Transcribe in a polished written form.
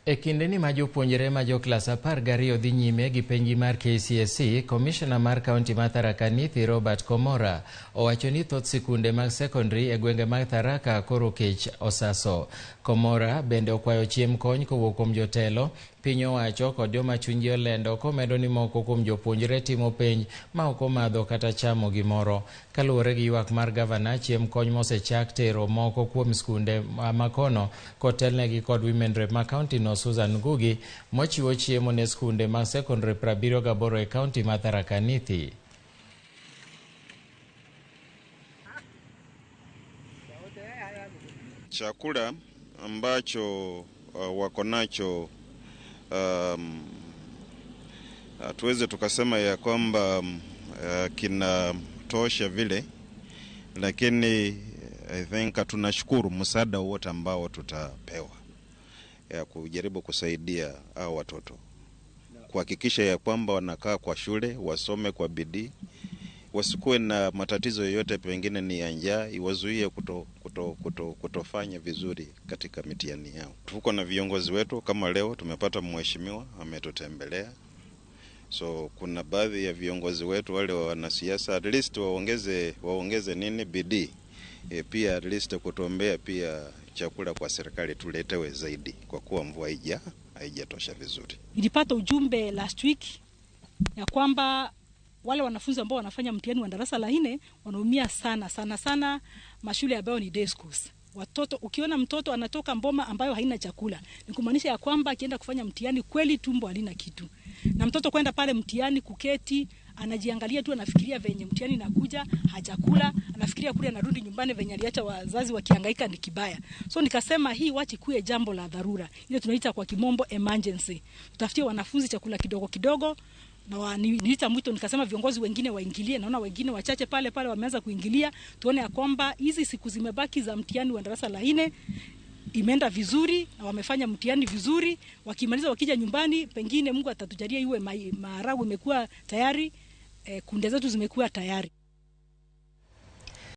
E kindeni ma jopuonjre ma jo klas 12 dhi nyime gi penj mar KCSE, komishona mar kaunti ma Tharaka Nithi Robert Komora owacho ni thoth sikunde mag sekondari e gwenge mag Tharaka koro kech osaso. Komora bende okwayo chiem kony kowuok kuom jotelo, piny owacho kod joma chunygi olendo, komedo ni moko kuom jopuonjre timo penj ma ok omadho kata chamo gimoro. Kaluwore gi ywak mar gavana, chiem kony mosechak tero moko kuom skunde makono kotelnegi kod women rep ma kaunti no Susan Ngugi mochiwo chiemo ne skunde mag sekondari 78 e kaunti ma Tharaka Nithi. Chakula ambacho wako nacho tuweze tukasema ya kwamba kinatosha vile, lakini I think tunashukuru msaada wote ambao tutapewa ya kujaribu kusaidia hao watoto kuhakikisha ya kwamba wanakaa kwa shule, wasome kwa bidii, wasikuwe na matatizo yoyote, pengine ni ya njaa iwazuie kutofanya vizuri katika mitihani yao. Tuko na viongozi wetu, kama leo tumepata mheshimiwa ametutembelea. So kuna baadhi ya viongozi wetu wale wanasiasa at least waongeze nini bidii. Pia at least kutuombea pia chakula kwa serikali tuletewe zaidi, kwa kuwa mvua haijatosha vizuri. Nilipata ujumbe last week ya kwamba wale wanafunzi ambao wanafanya mtihani wa darasa la 4 wanaumia sana sana sana mashule ambayo ni day schools. Watoto, ukiona mtoto anatoka mboma ambayo haina chakula, ni kumaanisha ya kwamba akienda kufanya mtihani kweli tumbo halina kitu. Na mtoto kwenda pale mtihani kuketi, anajiangalia tu, anafikiria venye mtihani inakuja, hajakula, anafikiria kule anarudi nyumbani venye aliacha wazazi wakihangaika ni kibaya. So nikasema hii wachi kuwe jambo la dharura. Ile tunaita kwa kimombo emergency. Tutafutie wanafunzi chakula kidogo kidogo. Na niliita mwito nikasema viongozi wengine waingilie, naona wengine wachache pale pale wameanza kuingilia, tuone ya kwamba hizi siku zimebaki za mtihani wa darasa la 4 imeenda vizuri na wamefanya mtihani vizuri. Wakimaliza wakija nyumbani, pengine Mungu atatujalia iwe maharagwe imekuwa tayari, kunde zetu zimekuwa tayari.